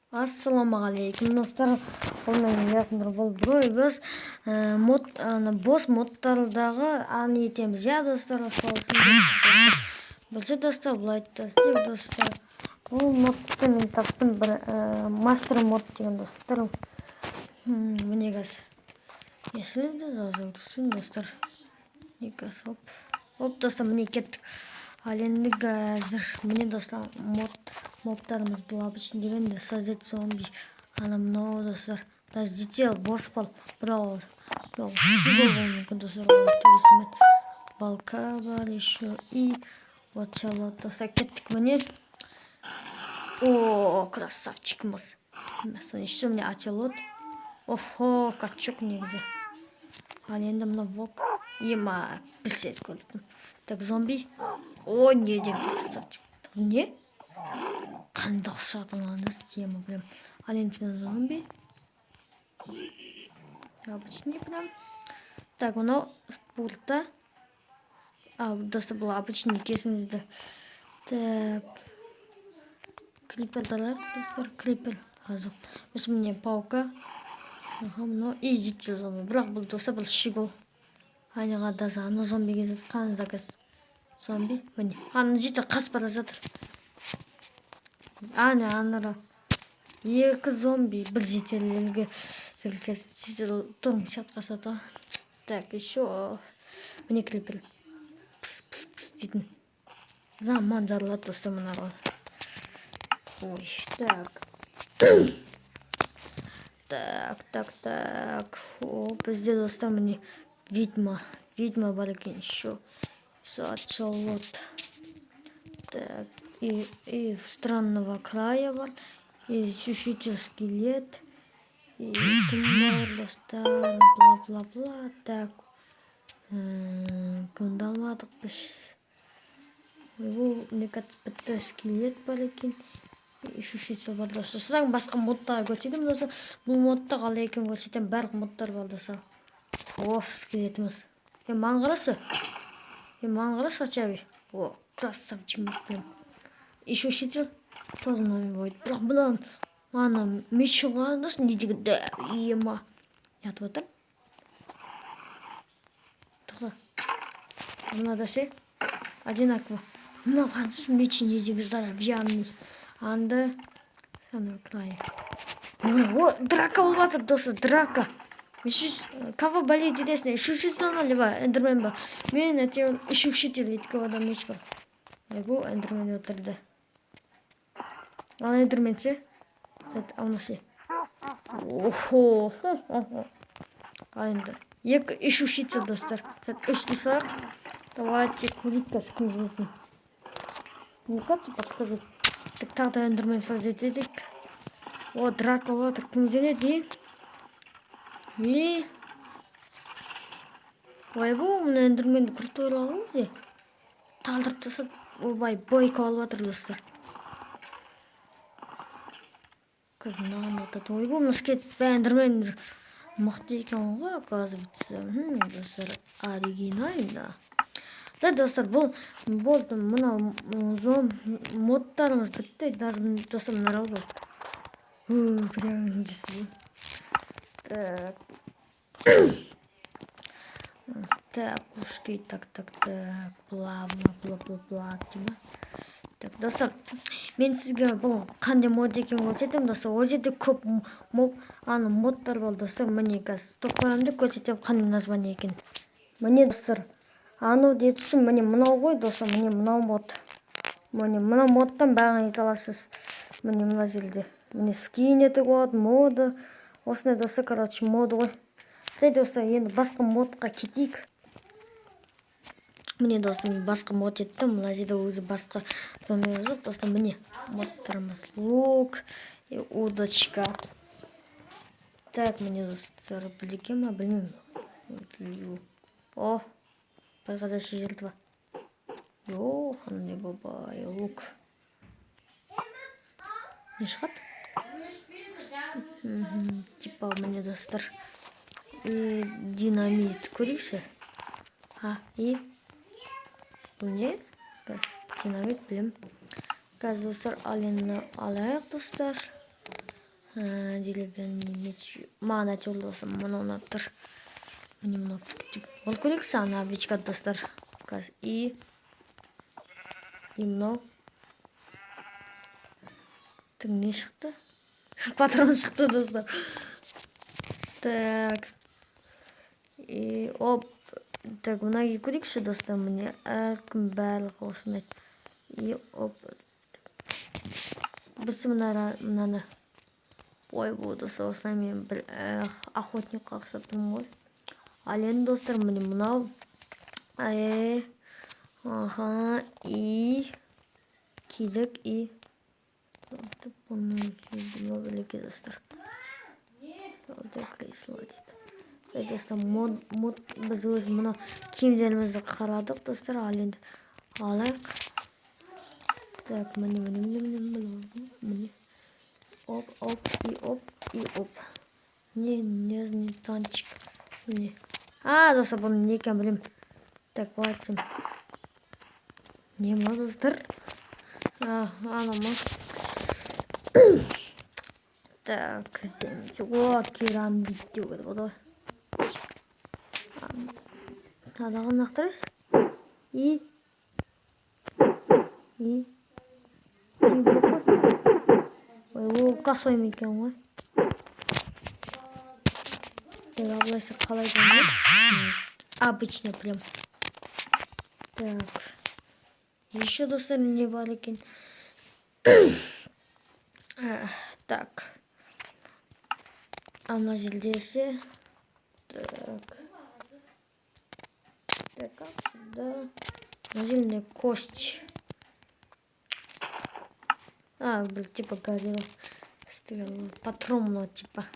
Ассалаумағалейкум, достар! Бұл менің Ясындыр. Бұл біз мод, ана бос модтардағы аны етеміз, иә, достар. Сол үшін бізде, достар, былай айтсақ, достар, бұл модты мен таптым, бір мастер мод деген, достар. Міне, қазір если жазып, достар, қазір, оп оп, достар, міне, кеттік. Ал енді қазір, міне, достар, мод, мобтарымыз. Бұл обычный дегенде создать зомби, ана мынау, достар, даже детей бос бол, бірақ болуы мүмкін, достар, волка бар еще и вот шалот. Достар, кеттік, міне. О, красавчигіміз. Еще міне оцелот. Охо, качок негізі. Ал енді мына волк ема, бір көрдім. Так, зомби. О, не деген красавчик! Не қандай ұқсады мынаны, тема прям. Ал енді зомби обычный прям. Так, мынау спорта. А, достар, бұл обычный, кесіңізді. Так, криперді алайық, достар, крипер. Қазір біз, міне, паука. Аха, мынау и житель зомби. Бірақ бұл, достар, бұл щегол. Айнаға даже ана зомби келеді. Қане, заказ зомби, міне, ана житель қасып бара жатыр. Ане, анара екі зомби бір жительге. Житель тұрмыс жатқасады. Так, еще міне крипер, пыс пыс пыс дейтін заман жарылады, достар, мыналар. Ой, так, так, так, так. О, бізде, достар, міне, ведьма, ведьма бар екен еще, оцелот. Так, и странного края бар, и сушитель скелет, и кім бар, достар, бла бла бла. Так, кімді алмадық біз? Ойбой, мне кажется, бітті. Скелет бар екен, сушитель бар, достар. Содан басқа модтарға көрсетемін, достар. Бұл модты қалай екенін көрсетемін. Барлық модтар бар, достар. О, скелетіміз! Е, маған қарашы, е, маған қарашы хотя бы. О, красавчик прям. Еще учитель тоже мынамен будет. Бірақ мынаны, ана меч ғой, не деген ема, не атып жатыр? Тоқта, мынада ше, одинаково. Мынау қанша меч, не деген здоровенный. Анда ана край. О, драка болып жатыр, достар, драка. Кого болеть етесің, ищущий либо эндермен ба? Мен әйтеуір ищущитель, өйткені ода меч бар. Ойбу, эндермен өлтірді. Ал эндермен ше, ал мына ше? Охо, ал енді екі ищущитель, достар, үш жасайық. Давайте көрейік қазір кім жеңетінін. Мне кажется, подсказать. Так, тағы да эндермен создать етейік. О, драка болып жатыр, кім жеңеді? И ойбу, мына эндерменді крутой ғой, өзі талдырып тастады. Ойбай, бойка алып жатыр, достар. Қазір мынаған атады. Ойбу, мына скелет, эндермен мықты екен ғой, оказывается. Достар, оригинально да, достар. Бұл болды, мынау зом модтарымыз бітті. Даже, достар, мына бар, прям. Так, так, пушки, так, так, так, бла бла бла бла бла деймін. Так, достар, мен сізге бұл қандай мод екенін көрсетемін, достар. Ол жерде көп моб, ана модтар бар, достар. Міне, қазір стоп қоямын да көрсетемін қандай название екенін. Міне, достар, анау деп тұрсың, міне, мынау ғой, достар, міне, мынау мод. Міне, мына модтан бәрін ете аласыз. Міне, мына жерде, міне, скин етуге болады, моды осындай, достар, короче, мод ғой. Жай, достар, енді басқа модқа кетейік. Міне, достар, мен басқа мод еттім. Мына жерде өзі басқа сондай жоқ, достар. Міне, модтарымыз: лук и удочка. Так, міне, достар, бірдеке ма, білмеймін. О, подходящая жертва. Ёханый бабай, лук не шығады типа. Міне, достар, и динамит көрейікші. А, и бұл не? Динамит білем қазір, достар. Ал енді алайық, достар. Деревянный меч. Маған әйтеуір, достар, мынау ұнап тұр. Міне, мынау. Ол көрейікші ана овечка, достар. Қазір и мынау. Так, не шықты? Патрон шықты, достар. Так. И оп. Так, мына көрейікші, достар, міне, әркім барлығы осындай. И оп. Біз мынаны. Ой, бұл, достар, осылай мен бір охотник қа ұқсап тұрмын ғой. Ал енді, достар, міне, мынау. Аха, и кидік, и бұны кидім, достар. Золотое кресло дейді. Так, достар, мод, біз өз мына киімдерімізді қарадық, достар, ал енді алайық. Так, міне, міне, міне, міне, міне, міне. Оп, оп, и оп, и оп. Не, не танчик. Міне. А, достар, бұның не екенін білемін. Так, былай айтсам. Не ма, достар? А, ана ма? Так, іздейміз. О, керамбит деу керек ғой. Тағы лақтырасыз. И. И. Тию керек қой. Ой, ол косой ма екен ғой. Так, а былайша қалай болады? Обычно прям. Так. Еще, достар, не бар екен? Так. Ана жердесі. Так. Так, как сюда? Мына жерде кость. А, был типа горело. Стрела. Патрон мынау типа.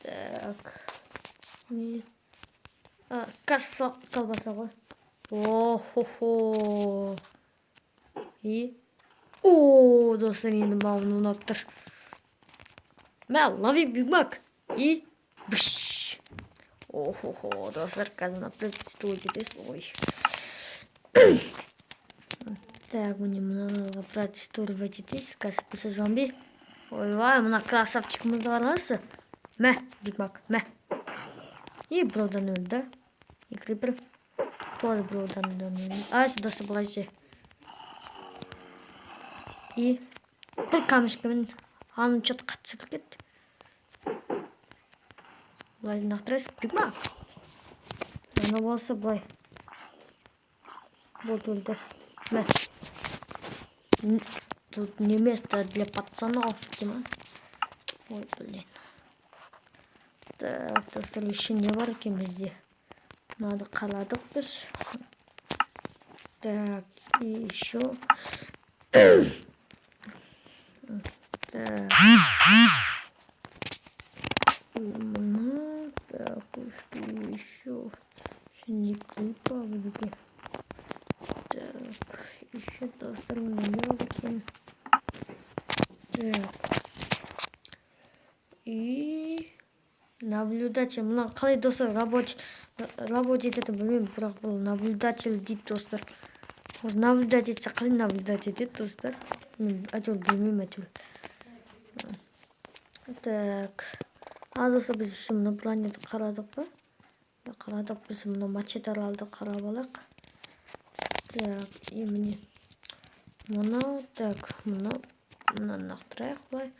Так. Не. А, касса, колбаса ғой. О-хо-хо. И. О, достар, енді маған ұнап тұр. Мә, лови Биг Мак. И. Бш. О-хо-хо, достар, қазір мына протестировать етесіз. Ой. Так, міне, мынаны протестировать етесіз. Қазір болса зомби. Ойбай, мына красавчик імізді қараңызшы. Мә, Биг Мак, мә. И біреуден өлді. И крипер тоже біреуден өлді. Ай, достар, былай ше. И бір камешка мен аны что-то қатты секіріп кетті. Былай лақтырасыз. Биг Мак. Ана болса былай. Вот өлді. Мә. Тут не место для пацанов, Дима. Ой, блин. Так, достар, еще не бар екен бізде? Мынаны қарадық біз. Так, и еще. Так. Мына, так, что еще? Не клипа, где? Так, еще, достар, мына не бар екен? Так. И наблюдатель. Мына қалай, достар, работать ететінін білмеймін, бірақ бұл наблюдатель дейді, достар. Осы наблюдать етсе, қалай наблюдать етеді, достар? Мен әйтеуір білмеймін, әйтеуір. Так. А, достар, біз еще мына планетті қарадық па? Қарадық, біз мына мачеталарды қарап алайық. Так, и міне. Мынау, так, мынау, мынаны лақтырайық былай.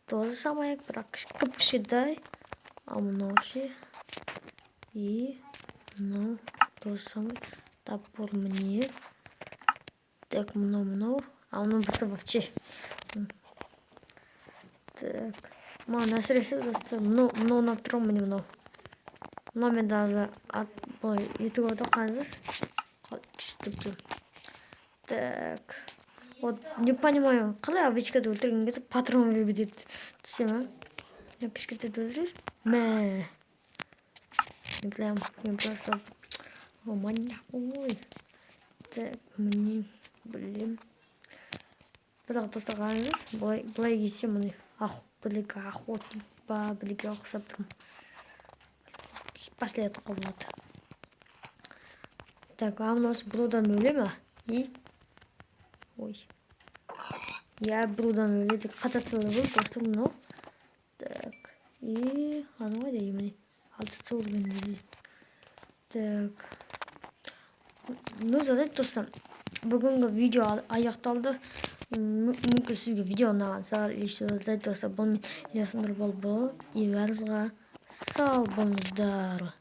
Тоже самое, бірақ кіп кішкентай. А мынау ше? И мынау тоже самое. Топор міне. Так, мынау, мынау. А мынау бізде вообще. Так. Маған әсіресе, достар, мынау, мынау ұнап тұр ғой, міне, мынау. Мынау мен даже ат былай етіп отыр, қараңыз. Күшті прям. Так. Вот не понимаю, қалай овечка ды өлтірген кезде патрон кетеді түсе ма? Я кішкентайды өлтіресіз. Мә. Мен прям, мен просто. О, маньяк ой. Так, міне, блин. Бірақ, достар, қараңыз, былай, былай келсе, міне, бірлігі охотник па, бірлігі ұқсап тұрмын. Последовать болады. Так, а мынаусы біреуден өле ма? И. Ой. Иә, бір удан өледі. Қанша целый болды, достар, мынау? Так, и анау қайда? И міне, алты целый дейді. Так, ну, жарайды, достар, бүгінгі видео аяқталды. Мүмкін, сізге видео ұнаған шығар. Еще жарайды, достар, бұл мен Ильяс Нұрбол болып, и бәріңізге сау болыңыздар.